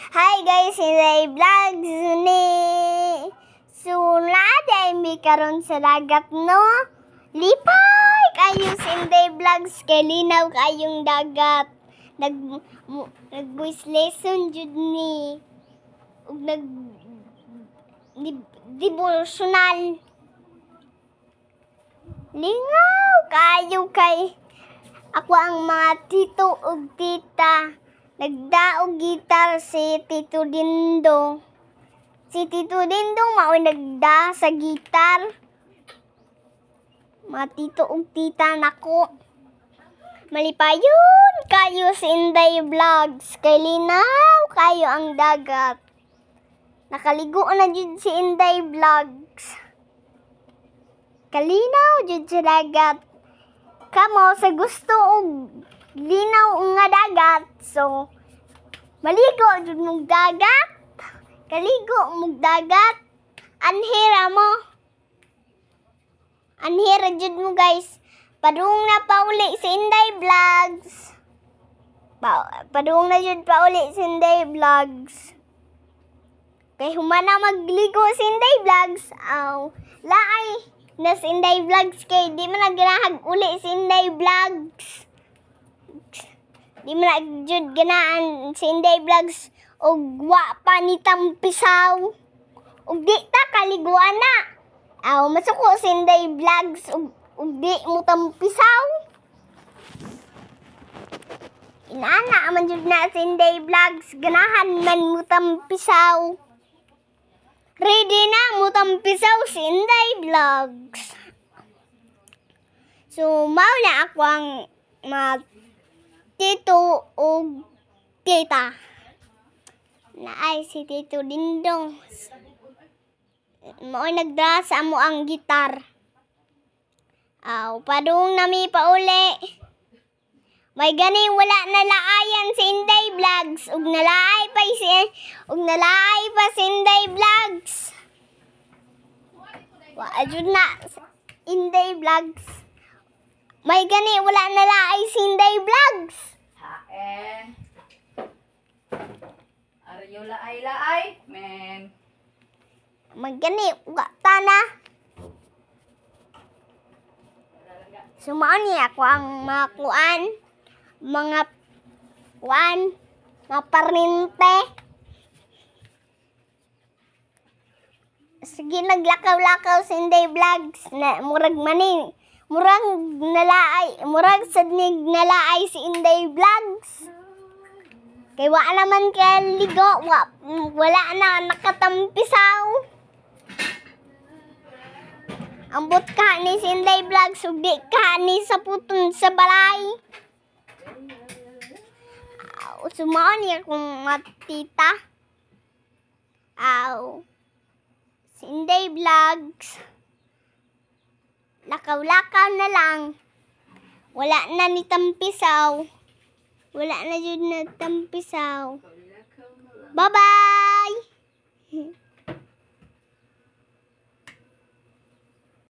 Hi guys, Inday Vlogs ni. So, naa mi karon sa dagat, no? Lipay kayo sa Inday Vlogs kay linaw kayong dagat. Nag voice lesson jud ni. Ug nag devotional. Lingaw kayo kay ako ang mga tito ug tita. Nagdaog gitar si Tito Dindo. Si Tito Dindo mao nagda sa gitar. Mga tito ug tita nako. Malipayon kayo sa Inday Vlogs. Kay linaw kayo ang dagat. Nakaligo na jud si Inday Vlogs. Kalinaw jud sa dagat. Kamo sa gusto og linaw nga dagat. So, maligo jud mong dagat. Kaligo mong dagat. Anhira mo. Anhira jud mo, guys. Padung na pauli si Inday Vlogs. Padung na jud pauli si Inday Vlogs. Kay humana magligo si Inday Vlogs, aw, laay na si Inday Vlogs kay di man na ganahag uli si Inday Vlogs. Di man na jud ganaan si Inday Vlogs og wa pa ni tampisaw. Ug di ta kaliguan na. Aw, masuko si Inday Vlogs ug di mo tampisaw. Inana man jud na si Inday Vlogs, ganahan man mo tampisaw. Ready na mo tampisaw si Inday Vlogs. So, mao na ako ang mga tito ug tita. Naay si Tito Dindong. Mao nagdra sa amo ang gitar. Aw, padung nami pauli. May gani wala na laayan si Inday Vlogs ug nalaay pa si Inday Vlogs. Wa jud na Inday Vlogs. May gani wala na laay si Inday Vlogs. Hae. Are you laay laay? Men. May gani wa ta na. So mao ni ako ang mga kuan, mga kuan, mga parinte. Sige, naglakaw-lakaw si Inday Vlogs na murag mani, murag nalaay, murag sad nig nalaay si Inday Vlogs. Kay wa naman kay ligo, wa, wala na nakatampisaw. Ambot ka ni si Inday Vlogs ug di ka ni sa puton sa balay. Aw, sumao niya akong matita. Aw. Si Inday Vlogs. Lakaw-lakaw na lang. Wala na ni tampisaw. Wala na jud na tampisaw. Bye-bye!